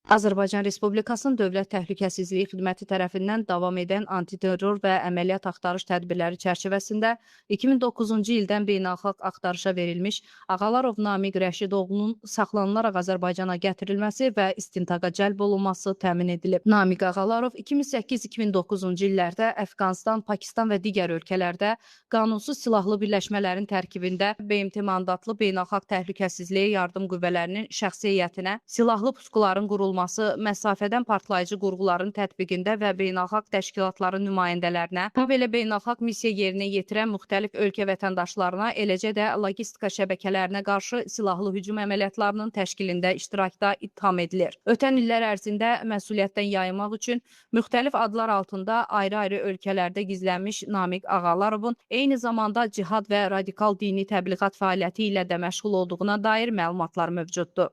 Azərbaycan Respublikasının Dövlət Təhlükəsizliyi Xidməti tərəfindən davam edən antiterror və əməliyyat axtarış tədbirləri çərçivəsində 2009-cu ildən beynəlxalq axtarışa verilmiş Ağalarov Namiq Rəşidoğlunun saxlanılaraq Azərbaycana gətirilməsi və istintaqa cəlb olunması təmin edilib. Namiq Ağalarov 2008-2009-cu illərdə Əfqanıstan, Pakistan və digər ölkələrdə qanunsuz silahlı birləşmələrin tərkibində BMT mandatlı beynəlxalq təhlükəsizliyə yardım qüvvələrinin şəxsi heyətinə silahlı puskuların qurulması, məsafədən partlayıcı qurğuların tətbiqində və beynəlxalq təşkilatların nümayəndələrinə, habelə beynəlxalq missiya yerinə yetirən müxtəlif ölkə vətəndaşlarına, eləcə də logistika şəbəkələrinə qarşı silahlı hücum əməliyyatlarının təşkilində iştirakda ittiham edilir. Ötən illər ərzində məsuliyyətdən yayınmaq üçün müxtəlif adlar altında ayrı-ayrı ölkələrdə gizlənmiş Namiq Ağalarovun eyni zamanda cihad və radikal dini təbliğat fəaliyyəti ilə də məşğul olduğuna dair məlumatlar mövcuddur.